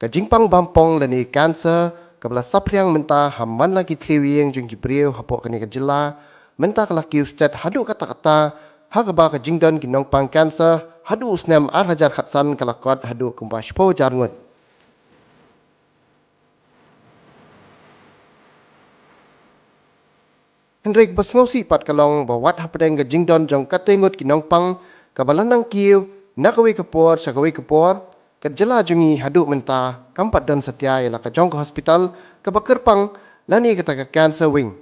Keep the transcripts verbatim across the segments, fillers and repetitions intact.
Ka jingpang bampong lane cancer kaba la saphriang mynta ha man la ki thliew ïing jong ki briew hapoh kane ka jylla, mynta ka la kiew stet haduh katta katta, ha kaba ka jingdon ki nongpang cancer haduh u snem ar hajar khatsan ka la kot haduh kumba shiphew hajar ngut. Hynrei kaba sngewsih pat ka long ba wat hapdeng ka jingdon jong katei ngut ki nongpang kaba la nang kiew na kawei ka por sha kawei ka por, ka jylla jong ngi haduh mynta kam pat don satia ïa la ka jong ka hospital kaba kyrpang lane kata ka cancer wing.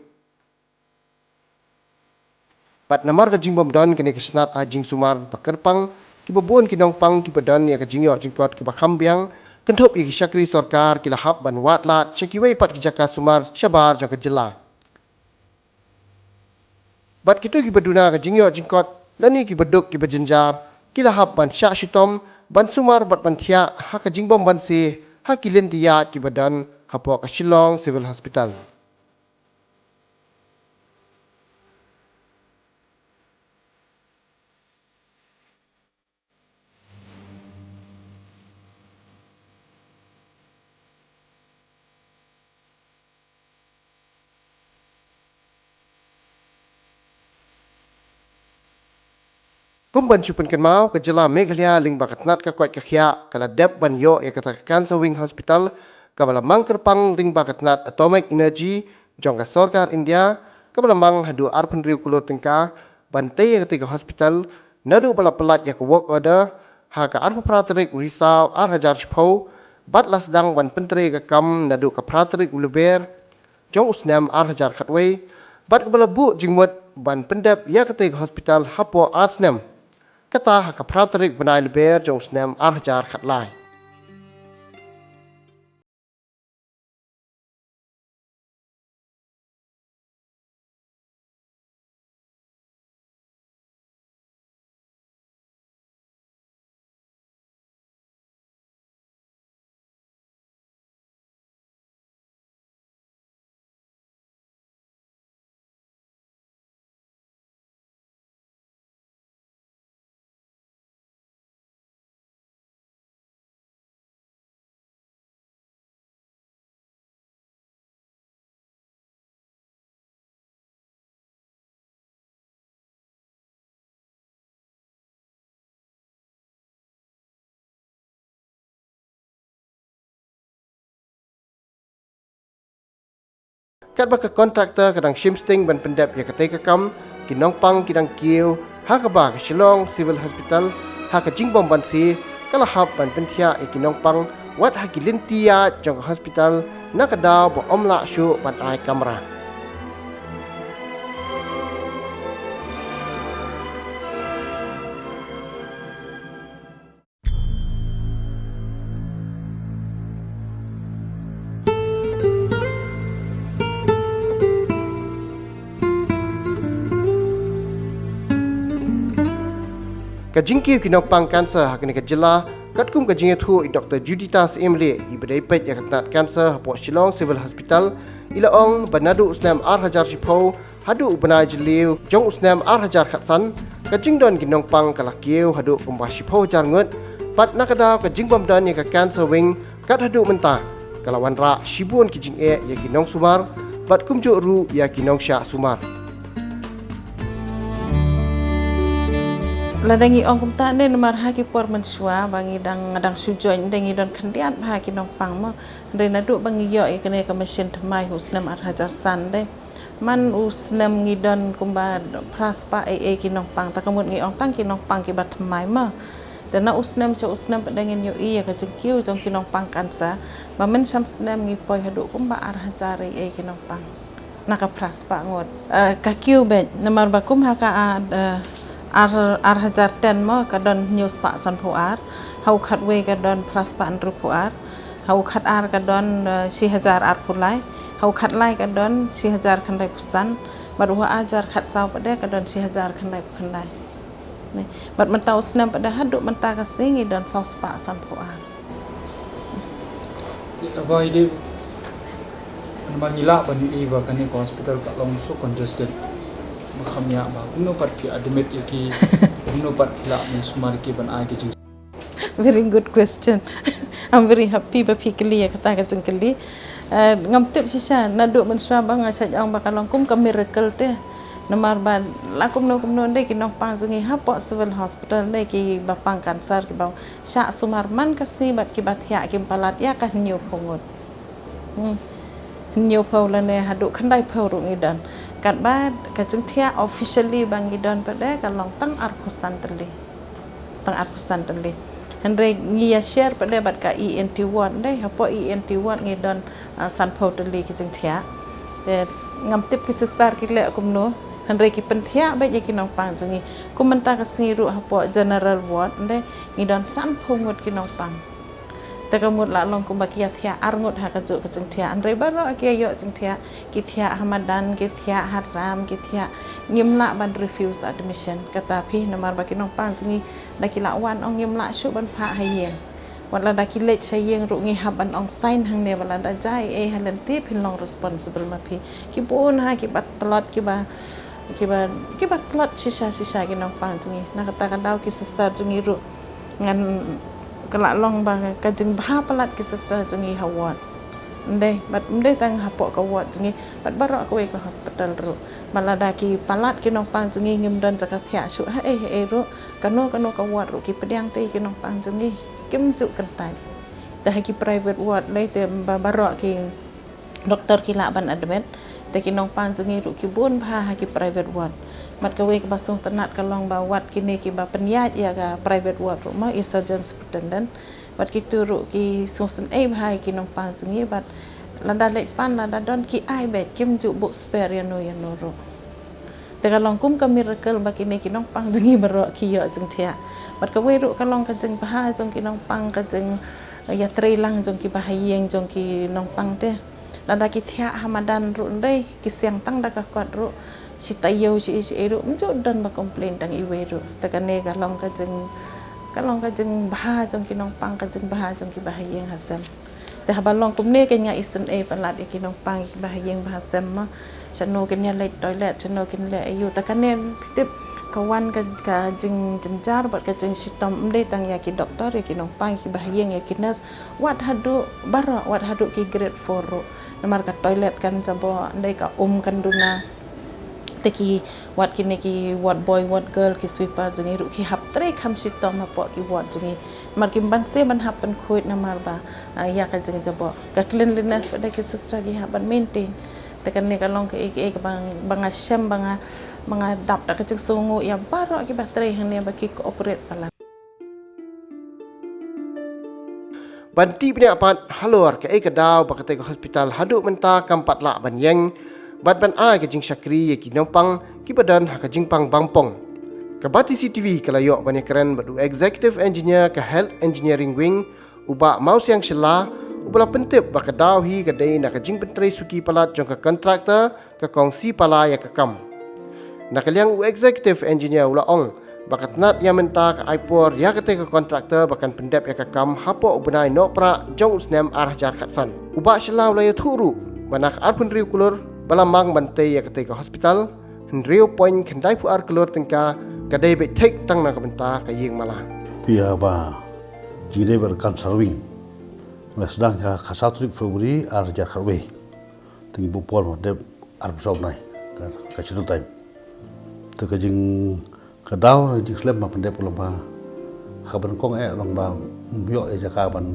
Bad namar ka jingbym don kane ka shnat ai jingsumar ba kyrpang, kiba bun ki nongpang kiba don ïa ka jingïoh jingkot kiba kham biang, kynthup ïa ki shakri sorkar ki la hap ban wad lad sha kiwei pat ki jaka sumar shabar jong ka jylla. Bad kito kiba duna ka jingïoh jingkot lane kiba duk kiba jynjar, ki la hap ban shah shitom ban sumar bad ban thiah ha ka jingbym banse ha ki lynti ïaid kiba don hapoh ka Shillong Civil Hospital. Kum ban shu pynkynmaw, ka jylla Meghalaya lyngba ka tnat ka koit ka khiah ka la dep ban ïoh ïa kata ka Cancer Wing Hospital kaba la mang kyrpang lyngba ka tnat Atomic Energy jong ka sorkar India, kaba la mang haduh arphew hynriew klur tyngka ban tei ïa katei ka hospital, naduh ba la pyllait ïa ka work order ha ka arphew phra tarik u Risaw ar hajar shiphew, bad la sdang ban pyntrei ïa ka kam naduh ka phra tarik u Lber jong u snem ar hajar khatwei, bad kaba la buh jingmut ban pyndep ïa katei ka hospital hapoh ar snem, kata ha ka phra tarik bnai Lber jong u snem ar hajar khatlai. Katba ka kontraktor ka dang shim sting ban pyndep ïa katei ka kam, ki nongpang ki dang kiew ha kaba ka Shillong Civil Hospital ha ka jingbym banse ka la hap ban pynthiah ïa ki nongpang wat ha ki lynti ïaid jong ka hospital na ka daw ba ym lah shuh ban ai kamra. Ka jingkiew ki nongpang cancer ha kane ka jylla, katkum ka jingïathuh i Doktor Juditha Syiemlieh, iba dei peit ïa ka tnat cancer hapoh Shillong Civil Hospital, i la ong ba naduh u snem ar hajar shiphew haduh u bnai Jylliew jong u snem ar hajar khatsan, ka jingdon ki nongpang ka la kiew haduh kumba shiphew hajar ngut, bad na ka daw ka jingbym don ïa ka cancer wing kat haduh mynta, ka la wanrah shibun ki jingeh ïa ki nongsumar bad kumjuh ruh ïa ki nongshah sumar. Lada ngi ong kumta ne, namar ha ki por mynshuwa ba ngi dang, dang shu join ne, ngi don khyndiat bha ki nongpang mo. Hynrei naduh ba ngi ïoh ïa kane ka machine thymmai ha u snem ar hajar san de, man u snem ngi don kumba phra spah ei ei ki nongpang, ta ka mut ngi ong tang ki nongpang kiba thymmai mo. Te na u snem sha u snem pat ngin ïohi ïa ka jingkiew jong ki nongpang cancer, ba mynshwa snem ngi poi haduh kumba ar hajar ei ei ki nongpang na ka phra spah ngut. Eh, ka kiew beit, namar ba kum ha ka, ah, eh, ar, ar hajar ten mo, ka don hynñiew spah sanphew ar, ha u khatwei ka don phra spah hynriewphew ar, ha u khatar ka don, eh, shi hajar arphew lai, ha u khatlai ka don shi hajar khyndaiphew san, bad u ha hajar khatsaw pat de ka don shi hajar khyndaiphew khyndai. Ne, bad mynta u snem pat de haduh mynta ka sngi ngi don saw spah sanphew ar. Te, aba ide, namar ngi lah ban ïohi ba kane ka hospital ka long so congested. Ba kham ïa ba kumno pat phi admit ïa ki, kumno pat phi lah ban sumar ïa ki ban ai ki jing. Very good question. I'm very happy ba phi kylli ïa kata ka jingkylli. Eh, ngam tip shisha naduh mynshuwa ba nga shait ong ba ka long kum ka miracle te. Namar ba la kumno kumno ndei ki nongpang jong ngi hapoh Civil Hospital ndei kiba pang cancer kiba shah sumar man ka sngi bad kiba thiah kim palat ïa ka hynñiewphew ngut. Hmm. Hynñiewphew lane haduh khyndaiphew ruh ngi don. Katba ka jingthiah officially ba ngi don pat de ka long tang arphew san tylli. Tang arphew san tylli. Hynrei ngi ïa share pat de bad ka E N T ward de, hapoh E N T ward ngi don, ah, sanphew tylli ki jingthiah. Te ngam tip ki sister ki leh kumno. Hynrei ki pynthiah bad ïa ki nongpang jong ngi. Kum mynta ka sngi ruh hapoh general ward de ngi don sanphew ngut ki nongpang. Te ka mut la long kumba ki ïa thiah ar ngut ha kajuh ka jingthiah. Hynrei baroh ki ïa ïoh jingthiah, ki thiah ha madan, ki thiah ha dram, ki thiah, ngim lah ban refuse admission. Kata phi namar ba ki nongpang jong ngi da ki la wan ong ngim lah shuh ban phah ha ïing. Wat lada ki leit sha ïing ruh ngi hap ban ong sign hangne ba lada jia ei ei ha lynti phin long responsible ma phi. Ki bun ha kiba tlot kiba, kiba, kiba tlot shisha shisha ki nongpang jong ngi. Na kata ka daw ki sister jong ngi ruh ngan ka la long ba ka jingbha palat ki sister jong ngi ha ward. Ndei, bad ndei tang hapoh ka ward jong ngi, bad baroh kawei ka hospital ruh. Ba lada ki palat ki nongpang jong ngi ngim don jaka thiah shuh ha ei ha ei ruh. Kano kano ka ward ruh ki pdiang te ki nongpang jong ngi. Kim ju kyntait. Te ha ki private ward lei te ba baroh ki doktor ki lah ban admit. Te ki nongpang jong ngi ruh ki bun bha ha ki private ward. Bad kawei kaba sngewtynnat ka long ba wat kine kiba pynïaid ïa ka private ward ruh mo, i surgeon superintendent. Bad kitu ruh ki sngewsynei bha ïa ki nongpang jong ngi bad lada leit pan lada don ki ai beit kim ju buh spare ïano ïano ruh. Te ka long kum ka miracle ba kine ki nongpang jong ngi baroh ki ïoh jingthiah. Bad kawei ruh ka long ka jingbha jong ki nongpang ka jing, eh, ïatreilang jong kiba ha ïing jong ki nongpang te. Lada ki thiah ha madan ruh ndei ki siang tang da ka kot ruh. Shi taïew shi ei shi ei ruh ym ju don ba complain tang iwei ruh. Te kane ka long ka jing, ka long ka jingbha jong ki nongpang ka jingbha jong kiba ha ïing ha sem. Te haba long kumne kein nga isynei palat ïa ki nongpang ïa kiba ha ïing ba ha sem ma. Shano kin ïa leit toilet, shano kin leh aiu. Te kane phi tip ka wan ka, ka jingjynjar bad ka jingshitom ym dei tang ïa ki doktor, ïa ki nongpang, ïa kiba ha ïing, ïa ki nurse. Wat haduh baroh, wat haduh ki grade four ruh. Namar ka toilet kan jaboh, ndei ka um kan duna. Te ki wat kine ki ward boy, ward girl, ki sweeper jong ngi ruh ki hap trei kham shitom hapoh ki ward jong ngi. Namar kim banse ban hap pynkhuid namar ba, ah, ïa ka jingjaboh. Ka cleanliness pat de ki sister ki hap ban maintain. Te kane ka long kaei kaei kaba nga, ba nga shem ba nga, ba nga dap da ka jingsngewnguh ïa baroh kiba trei hangne ba ki cooperate palat. Ban tip bniah pat halor kaei ka daw ba katei ka hospital haduh mynta kam pat lah ban ïeng bad ban ai ka jingshakri ïa ki nongpang kiba don ha ka jingpang bangpong. Ka Bati C T V ka la ïoh ban ïakren bad u Executive Engineer ka Health Engineering Wing, u Bah Mawsiang Shylla, uba la pyntip ba ka daw hi ka dei na ka jingpyntrei suki palat jong ka contractor, ka kong Sipala ïa ka kam. Na ka liang u Executive Engineer u la ong ba ka tnat ïa mynta ka ai por ïa katei ka contractor ba kan pyndep ïa ka kam hapoh u bnai Nohprah jong u snem ar hajar khatsan. U Bah Shylla u la ïathuh ruh ba na ka arphew hynriew klur ba la mang ban tei ïa katei ka hospital, hynriew point khyndai phew ar klur tyngka ka dei beit thik tang na ka bynta ka ïing mala. Phi ïa ba jingdei bad ka cancer wing la sdang ha ka saw tarik February ar hajar khatwei. Te ngi buh por ma dep arphew saw bnai ka, ka schedule time. Te ka jing, ka daw ka jingslem ma pyndep u long ba ha ban kong eh long ba ym ïoh ïa jaka ban,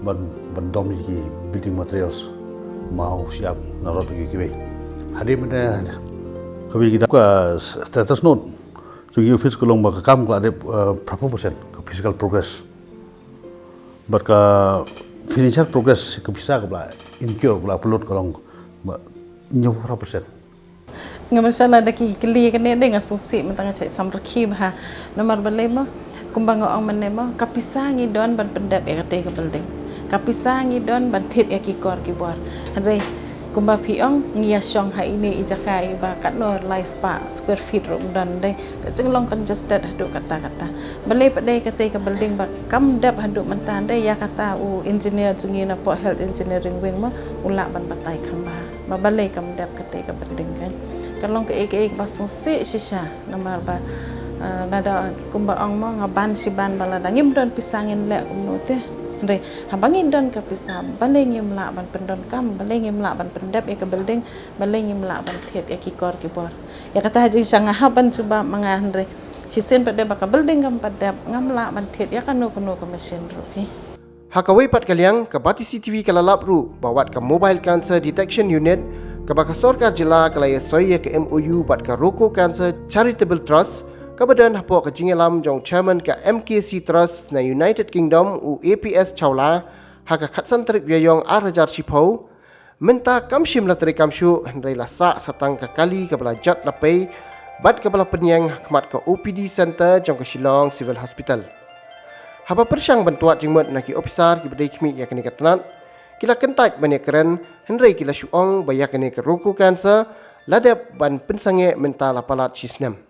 ban, ban dom ïa ki building materials, maw, siap, narot ïa kiwei. Hadien mynne kawei ki daw ka status note jong ki office ka long ba ka kam ka la dep, eh, phraphew percent ka physical progress. Bad ka financial progress ka pisa kaba la incur, kaba la upload ka long ba hynñiewphew phra percent. Nga, mashallah, da ki kylli kane de nga sngewsih mynta nga shait samrkhie bha. Namar balei mo, kumba nga ong mynne mo, ka pisa ngi don ban pyndep ïa katei ka building. Ka pisa ngi don ban thied ïa ki kor ki bor. Hynrei kumba phi ong, ngi ïa shong ha ine i jaka iba katno lai spah square feet ruh ym don de. Ka jinglong congested haduh katta katta. Balei pat de katei ka building ba kam dep haduh mynta de, ïa kata u engineer jong ngi napoh Health Engineering Wing mo u lah ban batai kham bha ba balei kam dep katei ka building, kan. Ka long kaei kaei ba sngewsih shisha namar ba, eh, lada kumba ong mo, nga ban shi ban ba lada ngim don pisa ngin leh kumno te. Hynrei haba ngi don ka pisa, balei ngim lah ban pyndonkam, balei ngim lah ban pyndep ïa ka building, balei ngim lah ban thied ïa ki kor ki bor. Ïa kata ha jingshisha nga hap ban jubab ma nga, hynrei shisien pat de ba ka building kam pat dep, ngam lah ban thied ïa kano kano ka machine ruh hi. Ha kawei pat ka liang, ka Batesi TV ka la lap ruh ba wat ka Mobile Cancer Detection Unit kaba ka sorkar jylla ka la ïasoi ïa ka MOU bad ka ROKO Cancer Charitable Trust, kaba don hapoh ka jingïalam jong chairman ka MKC Trust na United Kingdom, u APS Chawla, ha ka khatsan tarik Ïaïong ar hajar shiphew. Mynta kam shym la treikam shuh, hynrei la sah sa tang ka kali kaba la jot la pei bad kaba la pynïeng ha khmat ka OPD Centre jong ka Shillong Civil Hospital. Haba pyrshang ban twad jingmut na ki ophisar kiba dei khmih ïa kane ka tnat, ki la kyntait ban ïakren, hynrei ki la shu ong ba ïa kane ka ROKO Cancer la dep ban pynsangeh mynta la palat shi snem.